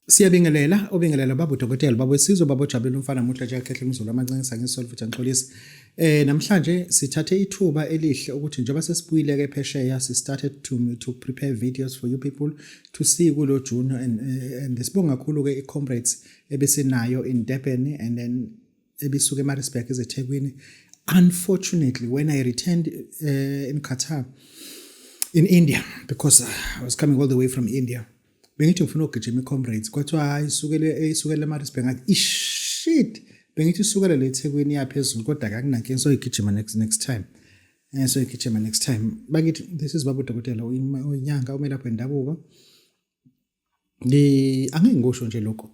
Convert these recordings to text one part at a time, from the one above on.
Siyabingelela, obingelela baba udokotela, baba wesizwe, baba ojabulela umfana muhle nje akhehle umzulu amancengisa ngisolo futhi angixolisi. Namhlanje sithathe ithuba elihle ukuthi njengoba sesibuyile ke phesheya si started to prepare videos for you people to see kulo June and sibonga kakhulu ke i-comrades ebesinayo in Durban and then ebisuka eMaritzburg ezeThekwini. Unfortunately, when I returned in Qatar, in India, because I was coming all the way from India, bengithi ngifuna ukugijima i-comrades, kwathiwa hayi, isukele isukele eMaritzburg. Ngathi, shit, bengithi isukele le eThekwini yaphezulu, kodwa akunankinga, soyigijima next time. Soyigijima next time. Bakithi, this is baba udokotela uyinyanga umelaphi wendabuko. Angeke ngikusho nje lokho.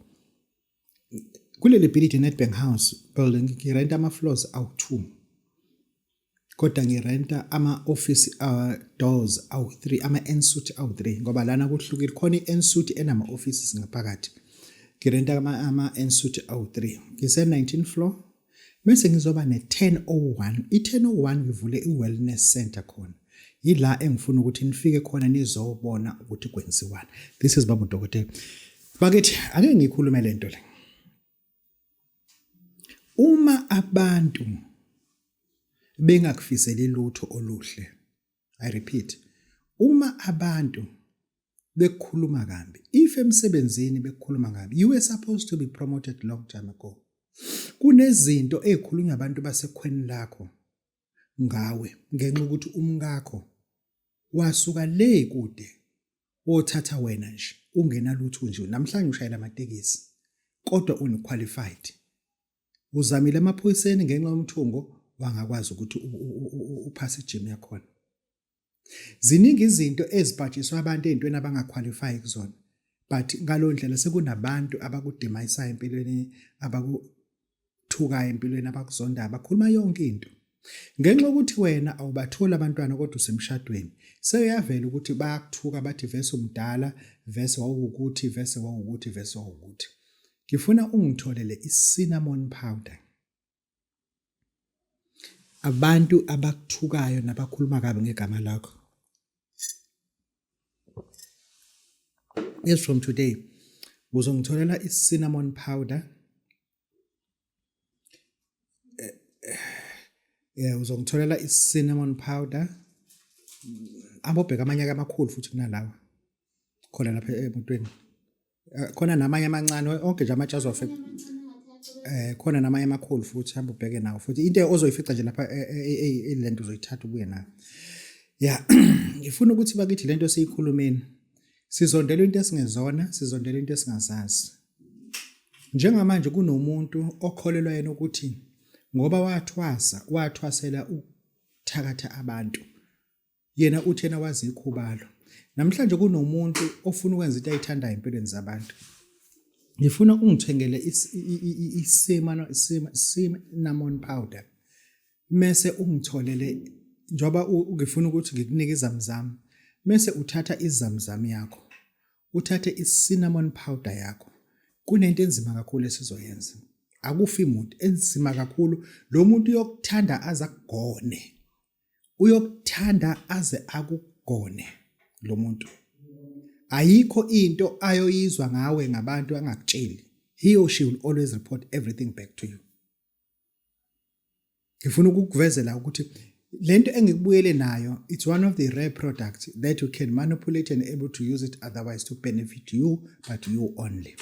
Kuleli bhilidi Nedbank House building ngirenta ama-floors awu-2, kodwa ngirenta ama-office doors awu-3, ama-ensuite awu-3, ngoba lana kuhlukile, khona i-ensuite enama-offices ngaphakathi. Ngirenta ama-ensuite awu-3, ngise-19 floor, bese ngizoba ne-1001. I-1001 ngivule i-wellness center khona, yila engifuna ukuthi nifike khona nizobona ukuthi kwenziwani. This is baba udokotela. Bakithi, ake ngikhulume lento le. Uma abantu bengakufiseli lutho oluhle, I repeat, uma abantu bekukhuluma kambi, if emsebenzini bekukhuluma kabi, you were supposed to be promoted long time ago. Kunezinto ezikhulunywa abantu basekhweni lakho ngawe ngenxa ukuthi umkakho wasuka le kude wothatha wena nje ungenalutho nje, namhlanje ushayela amatekisi kodwa uniqualified, uzamile emaphoyiseni, ngenxa yomthungo wangakwazi ukuthi uphase ijim yakhona. Ziningi izinto ezipatshiswa abantu ey'ntweni abangaqualify kuzona, but ngalo ndlela sekunabantu abakudemayisayo empilweni, abakuthukayo empilweni, abakuzondayo, bakhuluma yonke into. Ngenxa yokuthi wena awubatholi abantwana kodwa usemshadweni, seyavela ukuthi bayakuthuka, bathi vese umdala, vese wawukuthi, vese wawukuthi, vese wawukuthi. Ngifuna ungitholele i-cinnamon powder. Abantu abakuthukayo nabakhuluma kabi ngegama lakho, yes, from today uzongitholela i-cinnamon powder. Uzongitholela i-cinnamon powder, abobheka amanye amakhulu futhi kunalawa khona lapha emotweni. Khona namanye amancane, onke nje amatshe azofika. Khona namanye amakhulu futhi, hamba ubheke nawo futhi. Into ozoyifica nje lapha lento uzoyithatha ubuye nayo. Ya, ngifuna ukuthi bakithi lento siyikhulumeni, sizondela into esingezona, sizondela into esingazazi. Njengamanje kunomuntu okholelwa yena ukuthi ngoba wathwasa, wathwasela ukuthakatha abantu, yena uthi yena wazi ikhubalo. Namhlanje kunomuntu ofuna ukwenza into ayithandayo empilweni zabantu. Ngifuna ungithengele i-cinnamon powder, mese ungitholele, njengoba ngifuna ukuthi ngikunike izamzam, mese uthatha izamzam yakho, uthathe i-cinnamon powder yakho. Kunento enzima kakhulu esizoyenza, akufi muntu, enzima kakhulu. Lo muntu uyokuthanda aze akugone, uyokuthanda aze akugone lo muntu. Ayikho into ayoyizwa ngawe ngabantu angakutsheli. He or she will always report everything back to you. Ngifuna ukukuvezela ukuthi lento engikubuyele nayo, it's one of the rare products that you can manipulate and able to use it otherwise to benefit you, but you only.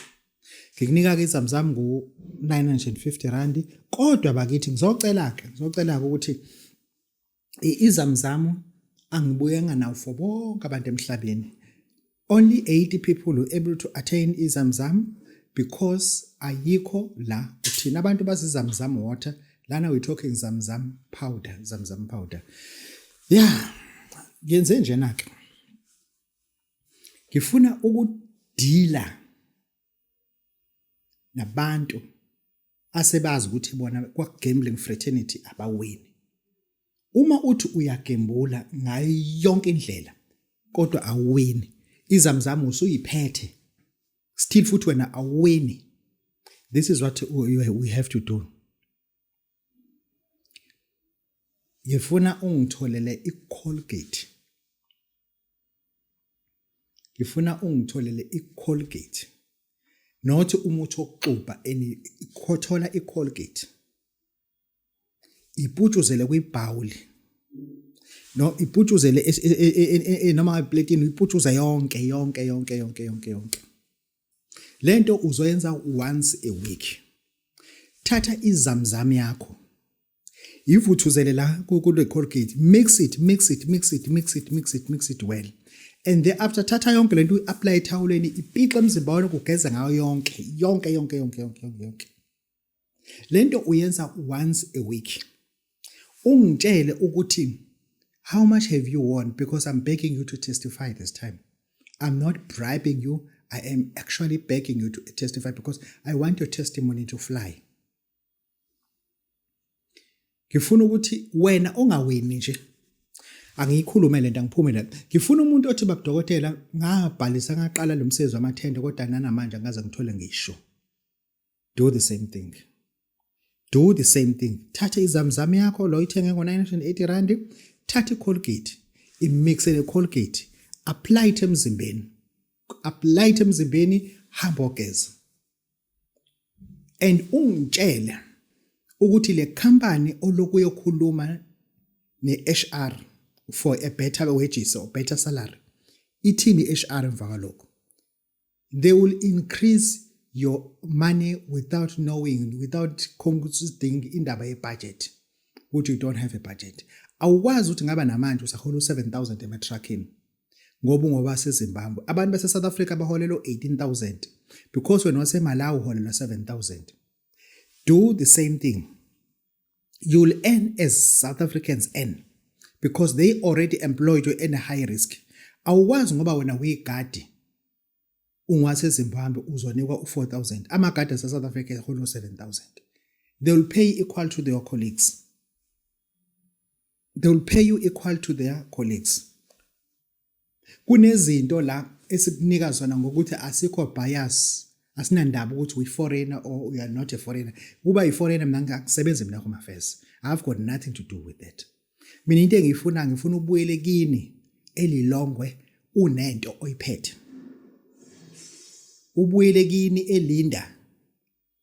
Ngikunika-ke izamzam ngu-950 rand, kodwa bakithi ngizocela-ke, ngizocela-ke ukuthi izamzamu angibuyenga nawo for bonke abantu emhlabeni. Only 80 people were able to attain izamzam because ayikho la thina abantu bazizamzam water, lana we talking zamzam powder, zamzam powder. Yeah, ngenze njena ke, ngifuna ukudila nabantu asebazi ukuthi bona kwa gambling fraternity abawini. Uma uthi uyagembula ngayo yonke indlela kodwa awuwini, izamzam usuyiphethe still futhi wena awuwini, this is what we have to do. Ngifuna ungitholele i-Colgate, ngifuna ungitholele i-Colgate. Not umuthi wokuxubha any thola iColgate. Iputshuzele kwibhawuli. No iputshuzele noma epletini uyiputshuze yonke yonke yonke yonke yonke yonke. Lento uzoyenza once a week. Thatha izamzam yakho. Ivuthuzele la kule Colgate. Mix it, mix it, mix it, mix it, mix it, mix it well. And thereafter thatha yonke lento uyi-apply ethawuleni ipixe emzimba wakho ugeze ngayo yonke, yonke yonke yonke yonke yonke yonke. Lento uyenza once a week. Ungitshele ukuthi how much have you won because I'm begging you to testify this time. I'm not bribing you. I am actually begging you to testify because I want your testimony to fly. Ngifuna ukuthi wena ongawini nje angiyikhulume lento angiphume la. Ngifuna umuntu othi babudokotela ngabhalisa ngaqala lo msebenzi wamathende kodwa nanamanje angaze ngithole ngisho. Do the same thing. Do the same thing. Thatha izamzam yakho lo ithenge ngo-980 rand, thatha i-Colgate, imixe ne-Colgate, apply it emzimbeni. Apply it emzimbeni, hamba ogeza. And ungitshele ukuthi le company oloku uyokhuluma ne-HR for a better wages or better salary ithini i-HR emva kwalokho. They will increase your money without knowing, without considering indaba ye-budget, ukuthi you don't have a budget. Awukwazi ukuthi ngaba namanje usahola u-7000 ema-truckini ngoba ungowaseZimbabwe. Abantu base-South Africa baholelwa 18000 because wena waseMalawi uholelwa 7000. Do the same thing. You'll earn as South Africans earn because they already employed you in a high risk. Awukwazi ngoba wena uyigadi ungowaseZimbabwe uzonikwa u-4000. Amagadi ase-South Africa ahola u-7000. They will pay equal to their colleagues. They will pay you equal to their colleagues. Kunezinto la esikunika zona ngokuthi asikho bias, asinandaba ukuthi uyi foreigner or you are not a foreigner. Kuba yi foreigner mina ngingakusebenzi mina Home Affairs. I've got nothing to do with that. Mina into engiyifuna ngifuna ubuyele kini elilongwe unento oyiphethe. Ubuyele kini elinda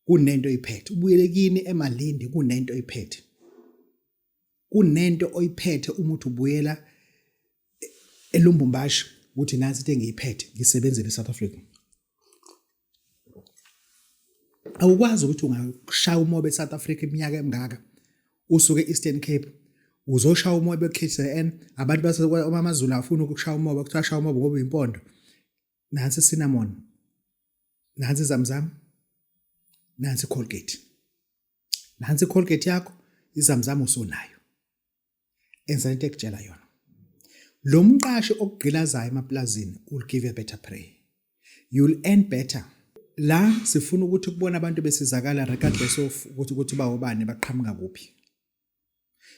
kunento oyiphethe. Ubuyele kini emalindi kunento oyiphethe. Kunento oyiphethe uma uthi ubuyela eLumbumbashi ukuthi nansi into engiyiphethe ngisebenzele eSouth Africa. Awukwazi ukuthi ungashaya umoba eSouth Africa iminyaka emingaka usuke e-Eastern Cape uzoshaya umoba e-KZN abantu baseAmazulu afuna ukushaya umoba kuthiwa shaya umoba ngoba uyimpondo. Nansi cinnamon, nansi zamzam, nansi Colgate. Nansi Colgate yakho, izamzam usunayo. Enza into ekutshela yona. Lo mqashi okugqilazayo emaplazini will give you a better pay. You'll earn better. La sifuna ukuthi kubona abantu besizakala regardless of ukuthi bawobani baqhamuka kuphi.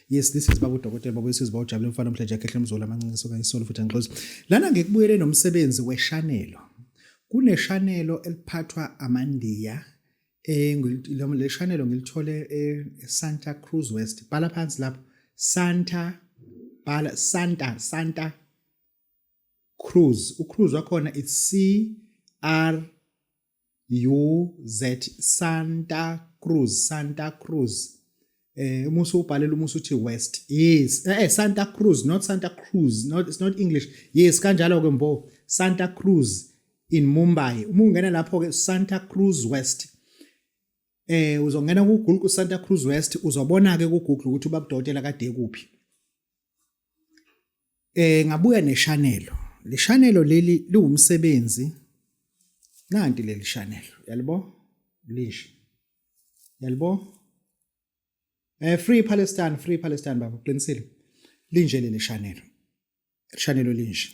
Yes, this is Babu Dokotela Babu Sizwe bawujabule mfana omhle nje ekhehle umzulu amancinci soka isolo futhi angixozi. Lana ngikubuyele nomsebenzi weshanelo. Kuneshanelo eliphathwa amandiya le shanelo ngilithole eSanta Cruz West. Bhala phansi lapho Santa bhala Santa Santa Cruz. UCruz wakhona it's C R U Z Santa Cruz Santa Cruz. Uma usubhalela uma usuthi West. Yes, Santa Cruz not Santa Cruz, not it's not English. Yes, kanjalo ke mbo Santa Cruz in Mumbai. Uma ungena lapho ke Santa Cruz West. Uzongena ku Google Santa Cruz West uzobona ke ku Google ukuthi ubabudokotela kade kuphi. Ngabuya neshanelo. Le shanelo leli liwumsebenzi. Nanti leli shanelo. Yalibo? Lisho. Yalibo? Free Palestine, free Palestine baba, uqinisile. Linje leli shanelo. Shanelo linje.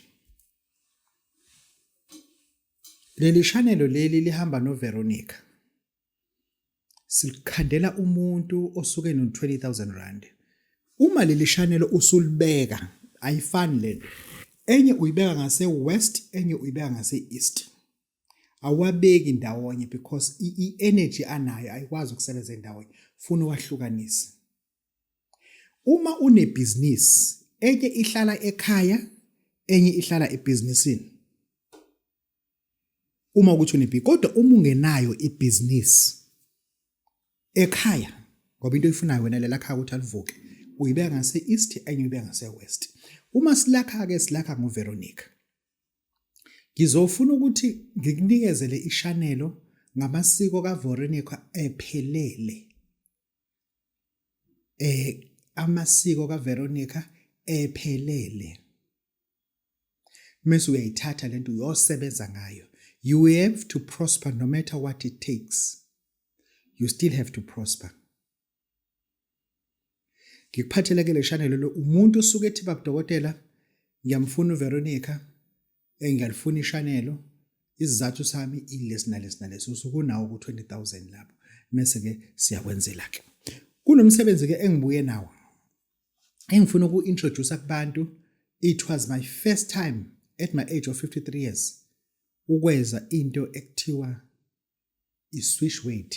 Leli shanelo leli lihamba no Veronica. Silikhandela umuntu osuke no 20000 rand. Uma leli shanelo usulibeka ayifani lento. Enye uyibeka ngase west, enye uyibeka ngase east. Awabeki ndawonye because i-energy anayo ayikwazi ukusebenza endaweni. Funa uwahlukanise. Uma unebhizinisi, enye ihlala ekhaya, enye ihlala ebhizinisini. Uma ukuthi unebhi kodwa uma ungenayo ibhizinisi ekhaya ngoba into oyifunayo wena lela khaya ukuthi alivuke uyibeka ngase-east enye uyibeka ngase-west. Uma silakha-ke silakha ngoVeronica. Ngizofuna ukuthi ngikunikezele ishanelo ngamasiko kaVeronica ephelele. Amasiko kaVeronica ephelele. Mese uyayithatha lento uyosebenza ngayo. You have to prosper no matter what it takes. You still have to prosper. Ngikuphathele ke le channel lo umuntu usuke ethi babudokotela ngiyamfuna uVeronica engiyalifuna ishanelo isizathu sami ilesi nalesi nalesi usuke unawo ku-20000 lapho mese ke siyakwenzela ke kunomsebenzi ke engibuye nawo engifuna uku-introduce kubantu. It was my first time at my age of 53 years ukweza into ekuthiwa i-swish word.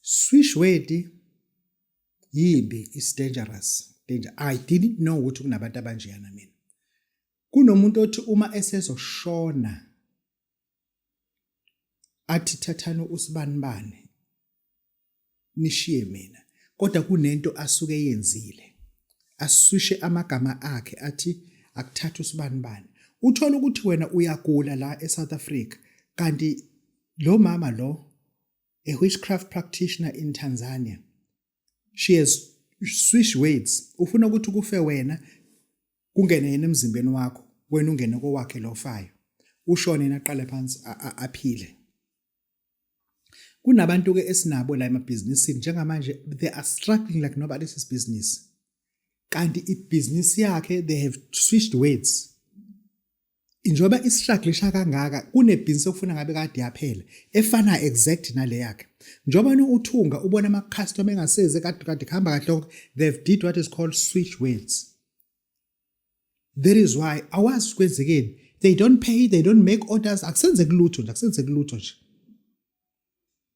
Swish word yimbi, is dangerous danger. I didn't know ukuthi kunabantu abanjeyana mina. Kunomuntu othi uma esezoshona athi thathani usibanibani nishiye mina, kodwa kunento asuke eyenzile aswishe amagama akhe athi akuthatha usibanibani. Uthola ukuthi wena uyagula la eSouth Africa kanti lo mama lo a witchcraft practitioner in Tanzania, she has swish words, ufuna ukuthi kufe wena kungene yena emzimbeni wakho, wena ungene kowakhe lo fayo, ushone yena aqale phansi aphile. Kunabantu ke esinabo la emabhizinisini njengamanje, they are struggling like nobody's business, kanti ibhizinisi yakhe they have switched words. Njengoba istrugglisha kangaka kunebhizinisi okufuna ngabe kade yaphela efana exact nale yakhe. Njengoba uthunga ubona ama customer engaseze kade kade kuhamba kahle konke, they've did what is called switch words. That is why awazi kwenzekeni, they don't pay, they don't make orders, akusenzeki lutho nje, akusenzeki lutho nje.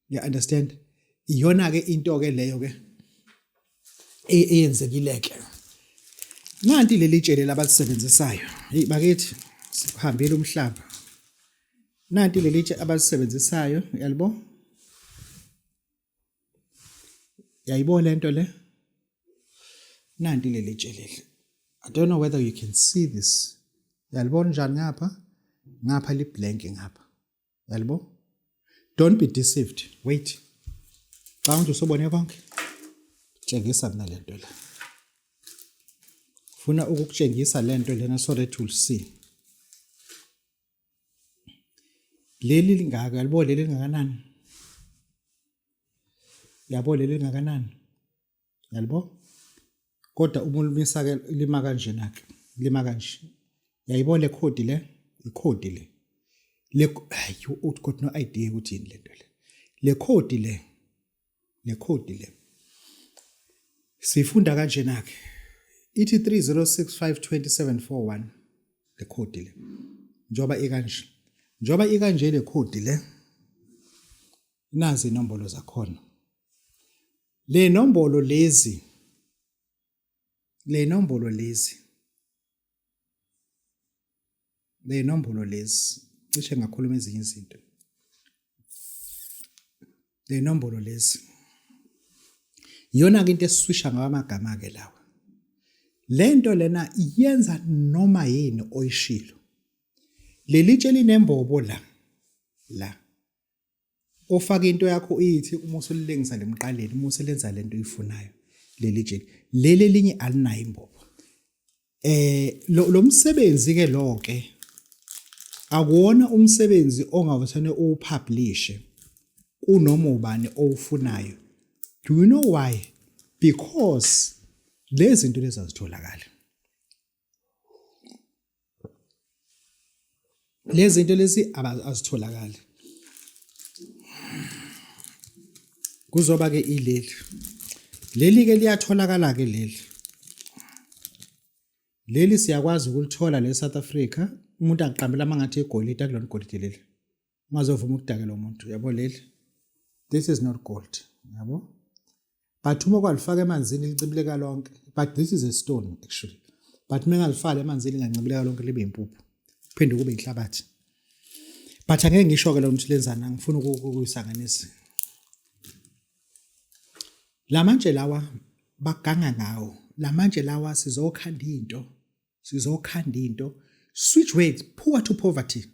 You understand? Iyona ke into ke leyo ke eyenzekile ke. Nanti leli tshele labalisebenzisayo. Hey bakithi, sikuhambile umhlaba. Nanti leli tshe abalisebenzisayo, yalibo? Yayibona lento le? Nanti leli tshe leli. I don't know whether you can see this. Yalibona njani ngapha? Ngapha li blank ngapha. Yalibo? Don't be deceived. Wait. Xa umuntu usobone konke. Tshengisa mina lento la. Funa ukukutshengisa lento lena so that you'll see. Leli lingaka, yalibo leli lingakanani? Yabo leli lingakanani? Yalibo? Kodwa uma ulimisa ke lima kanjena ke, lima kanje. Yayibona le code le, ikhodi le. Le you got no idea ukuthi yini lento le. Le code le, le code le. Sifunda kanjena ke. Ithi 30652741 le code le. Njoba ikanje. Njoba ikanje le code le. Nazi inombolo zakhona. Le nombolo lezi, le nombolo lezi, le nombolo lezi, cishe ngakhuluma ezinye izinto. Le nombolo lezi iyona ke into esiswisha ngawo amagama ke lawa. Lento lena yenza noma yini oyishilo. Leli tshe linembobo la la ofaka into yakho uyithi uma usulilengisa lemqaleni, uma uselenza lento oyifunayo, leli tshe leli elinye alinayo imbobo. Lo msebenzi ke lo ke akuwona umsebenzi ongawuthane uwupublishe kunoma ubani owufunayo. Do you know why? Because lezi zinto lezi azitholakali. Lezi zinto lezi azitholakali. Kuzoba ke ileli. Leli ke liyatholakala ke leli. Leli siyakwazi ukulithola le South Africa. Umuntu aqambela mangathi igolide, akulona igolide leli. Ungazovuma ukudakela umuntu, yabo leli. This is not gold, yabo. But uma kwalifaka emanzini lincibileka lonke. But this is a stone actually. But uma ngalifaka emanzini lingancibileka lonke libe impuphu. Kuphinde kube inhlabathi. But angeke ngisho ke lo ukuthi lenzani, angifuni ukuyisanganisa. Lamanje lawa baganga ngawo. Lamanje lawa sizokhanda into, sizokhanda into. Switch words, poor to poverty.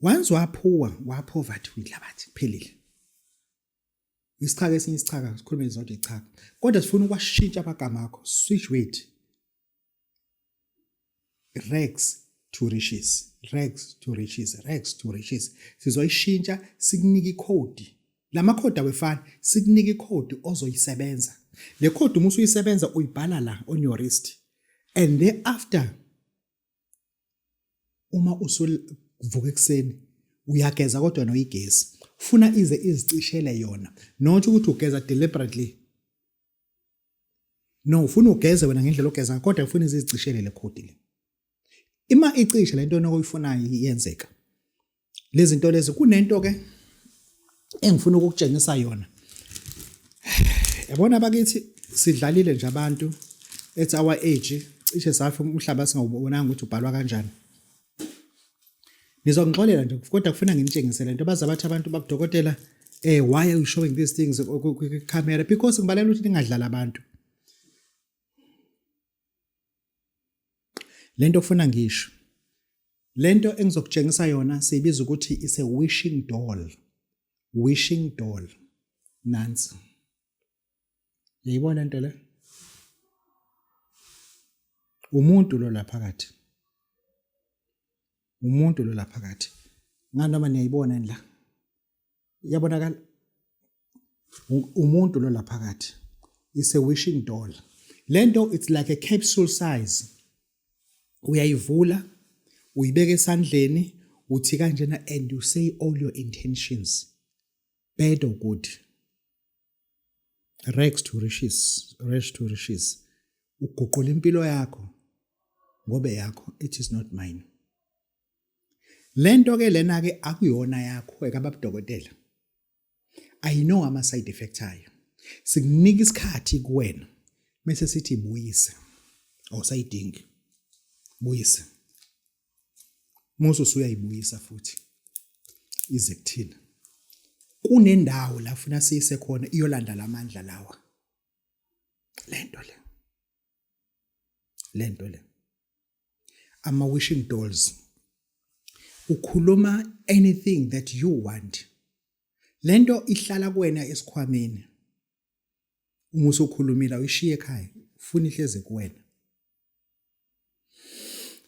Once waphuwa, wapoverty uyinhlabathi, kuphelile. Isichaka esinye isichaka sikhulume zodwa ichaka. Kodwa sifuna ukwashintsha amagama akho. Switch word. Rags to riches, rags to riches, rags to riches. Sizoyishintsha sikunike ikhodi. Lama khodi awefani, sikunike ikhodi ozoyisebenza. Le khodi uma usuyisebenza uyibhala la on your wrist. And thereafter uma usuvuka ekuseni uyageza kodwa noyigezi. Funa ize izicishele yona. Not ukuthi ugeza deliberately. No, ufuna ugeze wena ngendlela ogeza kodwa ufuna izicishele le khodi le. Ima icishe lento onokuyifunayo iyenzeka. Lezi zinto lezi kunento ke engifuna ukukutshengisa yona. Yabona bakithi sidlalile nje abantu at our age cishe safa umhlaba singawubonanga ukuthi ubhalwa kanjani. Nizongixolela nje kodwa kufuna nginitshengise lento baze bathi abantu babudokotela why are you showing these things kwi camera because ngibalela ukuthi ningadlala abantu. Lento kufuna ngisho. Lento engizokutshengisa yona siyibiza ukuthi is a wishing doll. Wishing doll. Nansi. Uyayibona into le? Umuntu lo la phakathi. Umuntu lo la phakathi. Nganoma niyayibona la. Iyabonakala umuntu lo la phakathi. It's a wishing doll. Lento it's like a capsule size. Uyayivula, uyibeka esandleni, uthi kanjena and you say all your intentions. Bad or good. Rags to riches, rags to riches. Uguqula impilo yakho ngobe yakho, it is not mine. Lento ke lena ke akuyona yakho ekababudokotela. I know ama side effects ayo. Sikunika isikhathi kuwena bese sithi buyise. Awusayidingi. Buyise. Musu usuyayibuyisa futhi. Ize kuthina. Kunendawo la funa siyise khona iyolanda lamandla lawa. Lento le. Lento le. Ama wishing dolls. Ukhuluma anything that you want. Lento ihlala kuwena esikhwameni. Uma usukhulumile awuyishiye ekhaya, ufuna ihleze kuwena.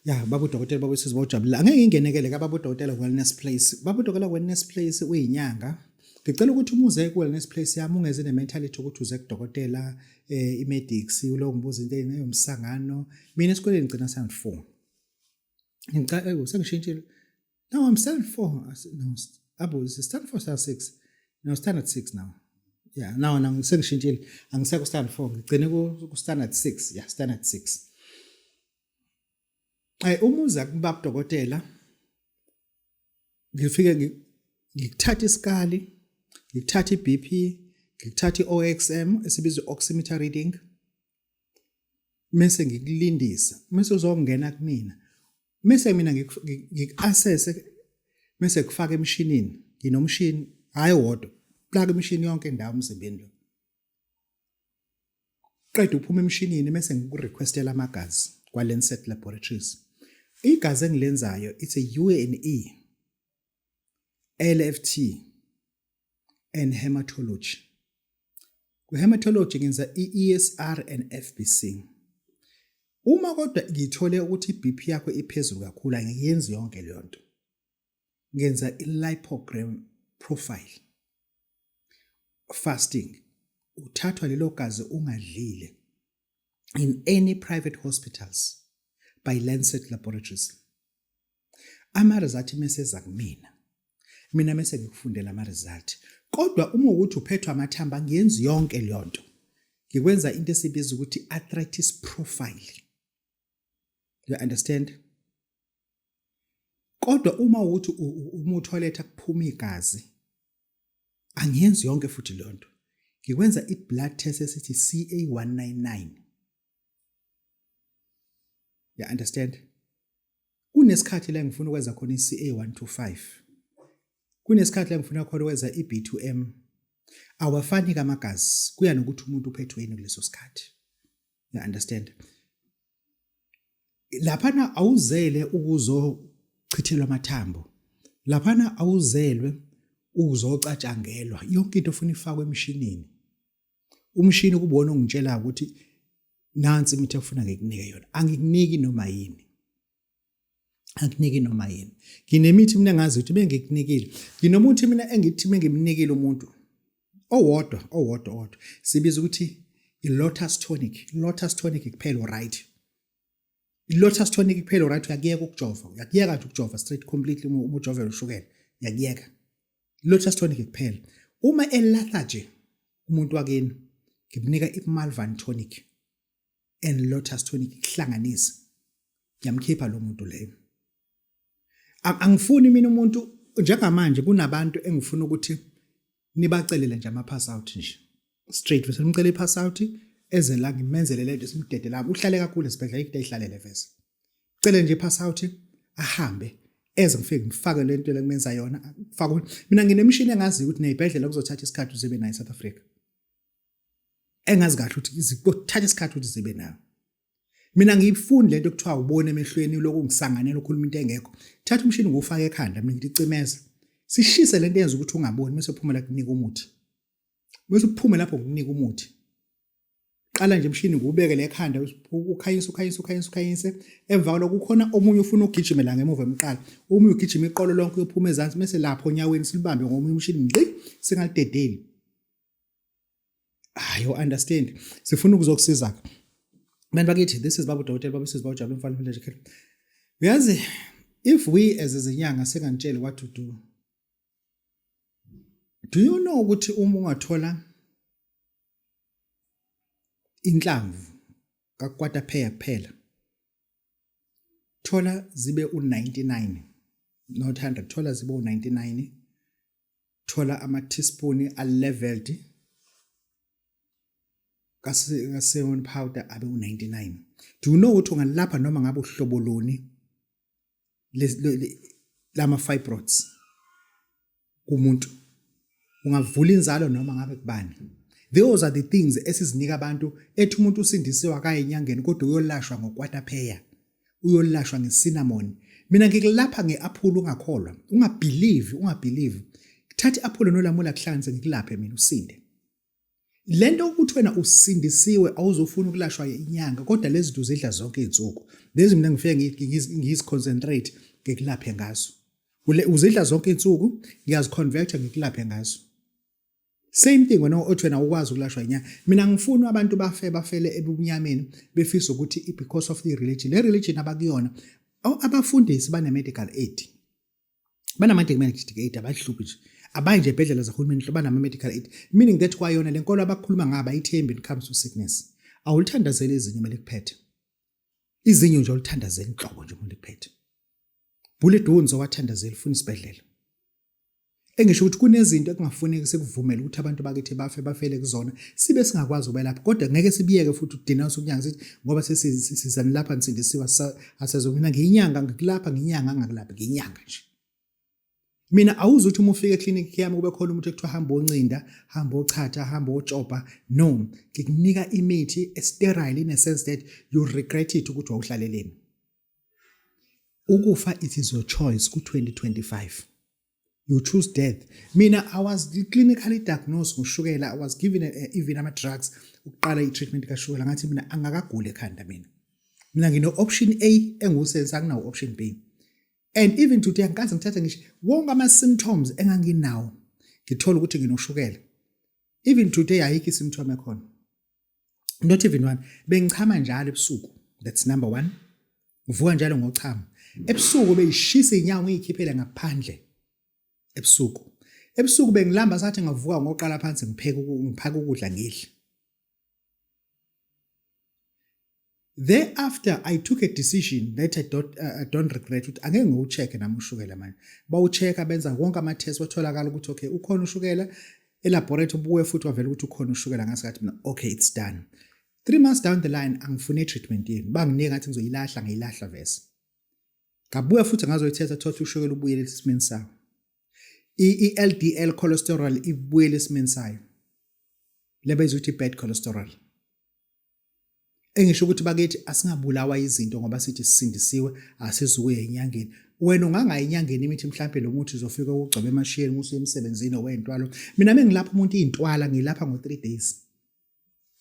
Ya baba udokotela baba usizwe bawujabulile. Angeke ngingenekele ka baba udokotela Wellness Place. Baba udokotela Wellness Place uyinyanga. Ngicela ukuthi uma uze ku Wellness Place yami ungeze ne mentality ukuthi uze kudokotela i-medics ulo ngibuza into eyomsangano. Mina esikoleni ngigcina standard 4. Ngicela sengishintshile. No, I'm standard 4. No, Abu, is it standard 4 standard 6? No, standard 6 now. Yeah, now now sengishintshile. Angisekho standard 4. Ngigcine ku standard 6. Yeah, standard 6. Uma uza kubaba dokotela ngifike ngikuthatha isikali, ngikuthatha iBP, ngikuthatha iOXM esibizwa oximeter reading. Mese ngikulindisa, mese uzongena kumina. Mese mina ngikuassess mese kufaka emshinini, nginomshini hayi wodwa. Plug imishini yonke indawo emzimbeni lo. Qeda uphuma emshinini mese ngikurequestela amagazi kwa Lancet Laboratories. Igazi engilenzayo it's a U&E LFT and hematology. Ku-hematology ngenza i-ESR and FBC. Uma kodwa ngithole ukuthi i-BP yakho iphezulu kakhulu angiyenzi yonke leyo nto. Ngenza i-lipogram profile. Fasting. Uthathwa lelo gazi ungadlile in any private hospitals by Lancet Laboratories. Ama-result meseza kumina. Mina mese ngikufundela ama-result. Kodwa uma ukuthi uphethwe amathamba angiyenzi yonke leyo nto. Ngikwenza into esibiza ukuthi arthritis profile. You understand? Kodwa uma ukuthi uma uthoilet kuphuma igazi angiyenzi yonke futhi leyo nto. Ngikwenza i-blood test esithi CA199. You understand? Kunesikhathi la ngifuna ukwenza khona i-CA 125. Kunesikhathi la ngifuna khona ukwenza i-B2M. Awafani kamagazi, kuya nokuthi umuntu uphethwe yini kuleso sikhathi. You understand? Laphana awuzele ukuzochithelwa amathambo. Laphana awuzelwe ukuzocatshangelwa. Yonke into ofuna ifakwe emshinini. Umshini kubona ongitshela ukuthi nansi imithi efuna ngikunike yona. Angikuniki noma yini. Angikuniki noma yini. Nginemithi mina engazi ukuthi bengikunikile. Nginomuthi mina engithi mengimnikile umuntu owodwa owodwa owodwa. Sibiza ukuthi i-lotus tonic. Lotus tonic kuphela right. I-lotus tonic kuphela right uyakuyeka ukujova. Uyakuyeka nje ukujova straight completely uma ujovela ushukela. Uyakuyeka. Lotus tonic kuphela. Uma elatha nje umuntu wakini ngimnika i-Malvan tonic and lotus tonic kuhlanganise. Ngiyamkhipha lo muntu leyo. Angifuni mina umuntu njengamanje kunabantu engifuna ukuthi nibacelele nje ama pass out nje. Straight bese nimcela i-pass out eze la ngimenzele lento simdedela uhlale kakhulu esibhedlela into ayihlalele vese. Cele nje i-pass out ahambe eze ngifike ngifake lento lekumenza yona faka mina nginemishini engazi ukuthi nezibhedlela kuzothatha isikhathi uzibe nayo eSouth Africa. Engazi kahle ukuthi izikothatha isikhathi ukuthi zibe nayo. Mina ngiyifuni lento ekuthiwa ubone emehlweni lokhu ngisanganela ukhuluma into engekho. Thatha umshini ngufake ekhanda mina ngithi cimeza. Sishise lento eyenza ukuthi ungaboni bese uphuma la kunika umuthi. Bese uphume lapho ngikunika umuthi. Qala nje emshini ngubeke le ekhanda ukhanyise ukhanyise ukhanyise ukhanyise emva kwalokho kukhona omunye ufuna ugijime la ngemuva emqala. Omunye ugijima iqolo lonke uyophuma ezansi bese lapho onyaweni silibambe ngomunye umshini ngqi singalidedeli. Hayi, you understand. Sifuna ukuzokusiza ke. Bantu bakithi, this is Babu Dokotela, Babu Sizwe, Babu Jabula Mfana Village Khelo. Uyazi, if we as izinyanga singanitsheli what to do. Do you know ukuthi uma ungathola inhlamvu kakwata pheya kuphela thola zibe u99 not 100 thola zibe u99 thola ama teaspoon a leveled ka-cinnamon powder abe u-99 do you know ukuthi ungalapha noma ngabe uhlobo luni lama fibroids kumuntu ungavula inzalo noma ngabe kubani those are the things esizinika abantu ethi umuntu usindisiwe akaye enyangeni kodwa uyolashwa ngokwatapheya uyolashwa nge-cinnamon mina ngikulapha nge-aphula ungakholwa ungabhilivi ungabhilivi thatha i-aphula nolamula kuhlanganise ngikulaphe mina usinde lento ukuthi wena usindisiwe awuzofuna ukulashwa inyanga kodwa lezi zinto uzidla zonke izinsuku lezi mina ngifike ngiziconcentrate ngikulaphe ngazo uzidla zonke izinsuku ngiyaziconverta ngikulaphe ngazo same thing wena othi wena ukwazi ukulashwa inyanga mina ngifuna abantu bafe bafele ebumnyameni befisa ukuthi because of the religion le religion abakuyona abafundisi bane medical aid banama-medical aid abahluphi nje abayi nje ebhedlela zahulumeni nhlobo banama-medical aid meaning that kwayona le nkolo abakhuluma ngayo abayithembi when it comes to sickness awulithandazeli izinyo kumele kuphethe izinyo nje olithandazeli inhlobo nje kumele kuphethe bullet wounds owathandazeli ufuna isibhedlela engisho ukuthi kunezinto ekungafuneki sikuvumele ukuthi abantu bakithi bafe bafele kuzona sibe singakwazi ukubelapha kodwa ngeke sibiyeke futhi udenounce ukunyanga sithi ngoba sesizanilapha nisindisiwe asezo mina ngiyinyanga ngikulapha nginyanga angakulaphi ngiyinyanga nje mina awuzi ukuthi uma ufika eklinikhi yami kube khona umuntu ekuthiwa hamba oncinda hamba ochatha hamba otshopa no ngikunika imithi esterile in a sense that you regret it ukuthi wawuhlaleleni ukufa it is your choice ku-2025 you choose death mina i was clinically diagnosed ngoshukela i was given even ama drugs ukuqala i-treatment kashukela ngathi mina angakaguli ekhanda mina mina ngino option A engusense anginawo option B and even today angikaze ngithathe ngisho wonke ama symptoms enganginawo ngithola ukuthi nginoshukela even today ayikho isymptom ekhona not even one bengichama njalo ebusuku that's number 1 ngivuka njalo ngochama ebusuku beyishisa inyawo ngiyikhiphele ngaphandle ebusuku ebusuku bengilamba sathi ngavuka ngoqala phansi ngipheke ngiphaka ukudla ngidle Thereafter I took a decision that I don't regret ukuthi angeke ngiwucheck nami ushukela manje. Bawuchecka benza wonke ama test watholakala ukuthi okay ukhona ushukela elaboratory buye futhi wavela ukuthi ukhona ushukela ngase ngathi mina okay it's done. 3 months down the line angifune treatment yenu. Banginika ngathi ngizoyilahla ngiyilahla vese. Ngabuya futhi ngazoyithetha thothi ushukela ubuyele esimeni sawo. I-LDL cholesterol ibuyele esimeni sayo. Leba izothi bad cholesterol. Engisho ukuthi bakithi asingabulawa izinto ngoba sithi sisindisiwe asizukuya enyangeni. Wena ungangayi enyangeni imithi mhlampe lo muthi uzofika ukugcoba emashiyeni usuye emsebenzini owentwalo. Mina mengilapha umuntu intwala ngilapha ngo 3 days.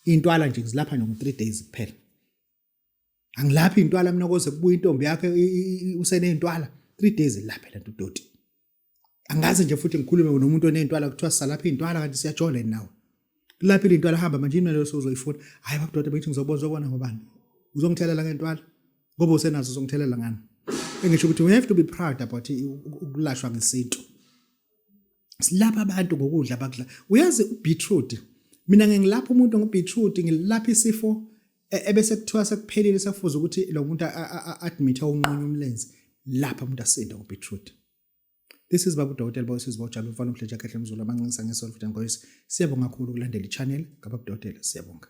Intwala nje ngizilapha nje ngo 3 days kuphela. Angilaphi intwala mina koze kubuye intombi yakho useneyintwala 3 days laphe lento udoti. Angaze nje futhi ngikhulume nomuntu oneyintwala kuthiwa salapha intwala kanti siyajola nawe. Kulaphile intwala hamba manje imali uzoyifuna. Hayi babudoda bengithi ngizobona uzobona ngobani. Uzongithelela ngentwala ngoba usenazo uzongithelela ngani. Engisho ukuthi we have to be proud about ukulashwa ngesintu. Silapha abantu ngokudla abakudla. Uyazi ubeetroot. Mina ngingilapha umuntu ngobeetroot ngilapha isifo e, ebese kuthiwa sekuphelile sekufuze ukuthi lo muntu admit unqunywa umlenze lapha umuntu asinde ngobeetroot. This is Babu Dokotela Bawusizwe Bawujabula umfana omhle nje akhehle umzulu abancingisa ngesolo futhi ngoyise. Siyabonga kakhulu ukulandela i-channel kaBabu Dokotela. Siyabonga.